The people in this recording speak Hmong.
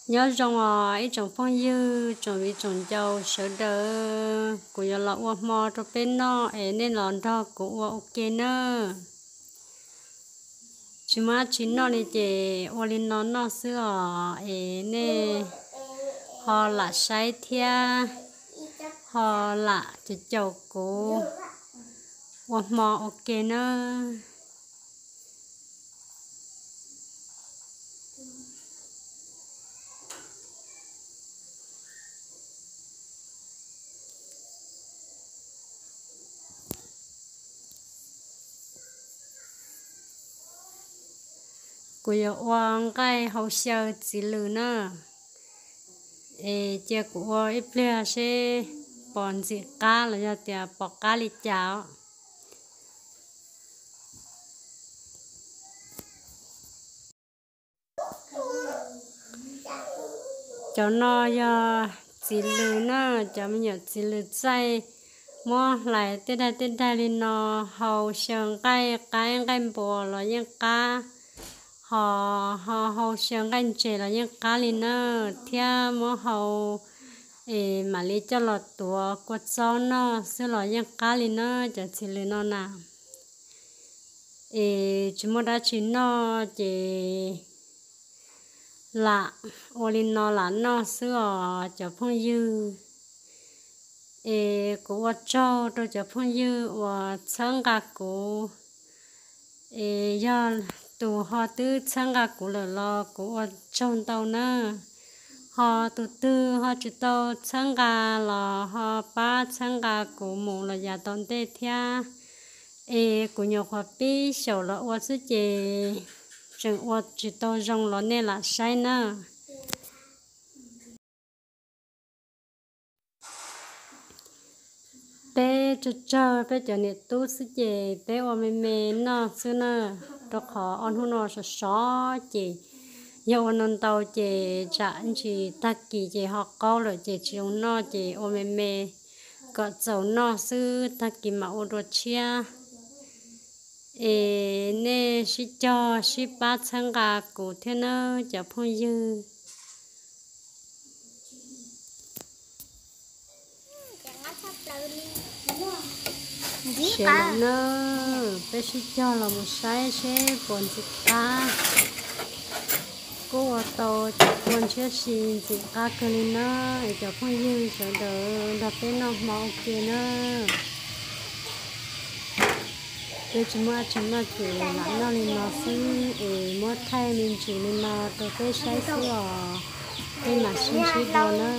Nyob zoo os ib tsoom phooj ywg, tsoom viv tsoom ncaus sawv daws, kuv yuav los ua hmo rau peb noj es nej los nrog kuv ua ua ke nawb. Tsis muaj dab tsi noj li ces ua li no noj xwb os, es nej ho lam saib thiab ho lam caum caum kuv ua hmo ua ke nawb. Kuv yuav ua nqaij hau xyaw txiv lws na, es cia kuv ua ib pliag seb pom ntxim qab los yog tias pom qab li cas os. Cov no yog txiv lws na, cov me nyuam txiv lws txaij, muab hlais tej daig tej daig li no, hau xyaw nqaij qaib nqaij npua los yeej qab, ho ho hau xyaw nqaij ntses los yeej qab li na, thiab muab hau es mam li coj los tuav kua txob noj xwb los yeej qab li na cov txiv lws no na. Es tsis muaj dab tsi noj ces lam ua li no lam noj xwb os cov phooj ywg. Es kuv ua tsaug rau cov phooj ywg uas txhawb nqa kuv, es yog tus ho twb txhawb nqa kuv lawm los kuv ua tsaug ntau na. Ho tus twg ho tsis tau txhawb nqa los ho pab txhawb nqa kuv mus los yav tom ntej thiab. Es kuv nyuam qhuav pib xyaum los ua xwb ces tseem ua tsis tau zoo los nej lam saib na. Peb tsawg tsawg peb cov niam tub xwb ces peb ua me me noj xwb na, rau qhov ob hnub no sov sov ces yog ua no ntau ces tsam ntsis tag kis ces ho qaub lawm ces tsis zoo noj ces ua me me kom txaus noj xwb, tag kis mam ua dua tshiab. Es nej sib cog sib pab txhawb nqa kuv thiab nawb cov phooj ywg. Ntxiv lawm na, peb sib cog los mus saib seb puas ntxim qab. Kuj ua tau cov kua ntshiab si ntxim qab kawg li na, es cov phooj ywg sawv daws nrog peb noj hmo ua ke na. Peb tsis muaj dab tsi noj ces lam noj li no xwb es muab thaij me ntsis li no rau peb saib xwb os, peb mam sib ntsib dua na.